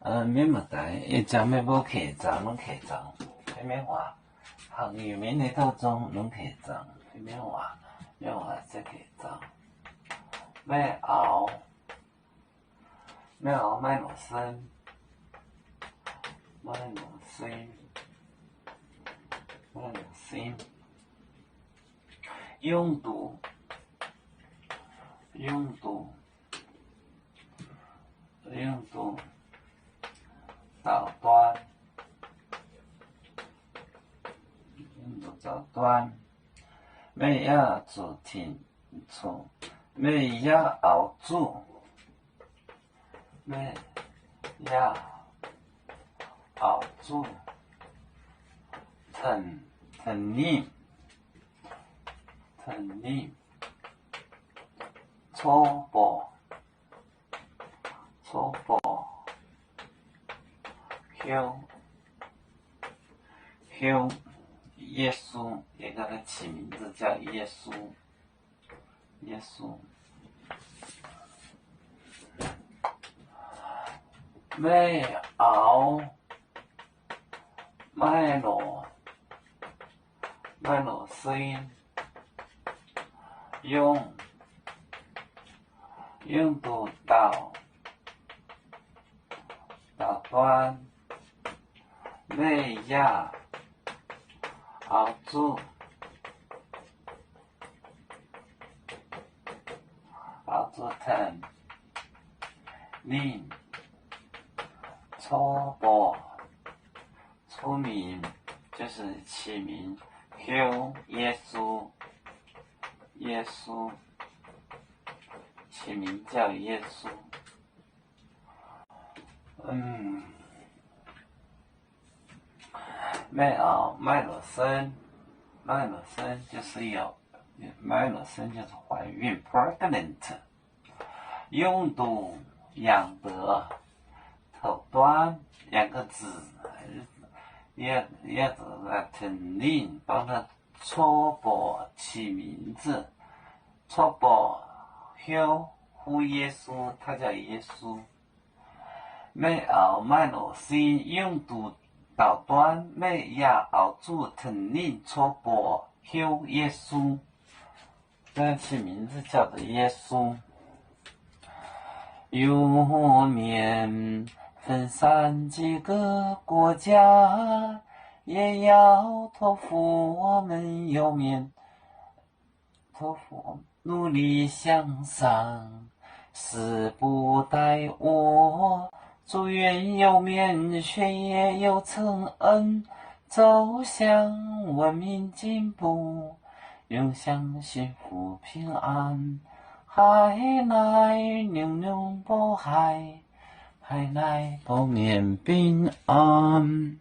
Mienh maaih deix ih zanc meih mbuo kec zaangc, longc kec zaangc fai mienh waac. Hangx yuh mienh nyei douh zong longc kec zaangc fai mienh waac, mienh waac se kec zaangc. Meih aaux, meih aaux maaih norqc sen, maaih norqc sen, maaih norqc sen. Yungh duqv, yungh duqv, yungh duqv daaux duan, yungh duqv daaux duan. Meih yaac zuqc tin-, zuqc, meih yaac aaux zuqc, meih yaac aaux zuqc ten-, tengx ninh, tengx ninh cov borqc, cov borqc hiuv, hiuv Yesu, yie ganh qiex mingh zinh ziangh Yesu, Yesu. Meih aaux maaih norqc, maaih norqc sen, yungh, yungh duqv daaux, daaux duan. Meih yaac aaux zuqc, aaux zuqc tengx ninh cov borqc, 出名, 就是起名, hiuv Yesu, Yesu, 起名叫耶稣. Meih aaux maaih norqc sen, maaih norqc sen 就是有, maaih norqc sen 就是怀孕, pregnant. Yungh duqv 养得, 头端, 养个子, yie, yie zuqc tengx ninh, 帮他 cov borqc 起名字, cov borqc hiuv, 呼耶稣, 他叫耶稣. Meih aaux maaih norqc sen yungh duqv daaux duan, meih yaac aaux zuqc tengx ninh cov borqc hiuv Yesu. 起名字叫做耶稣。有面分散几个国家，也要托付我们有面 托付努力向上，死不带我。祝愿有面学业有成恩，走向文明进步，永享幸福平安。海内永永保海，海内保面平安。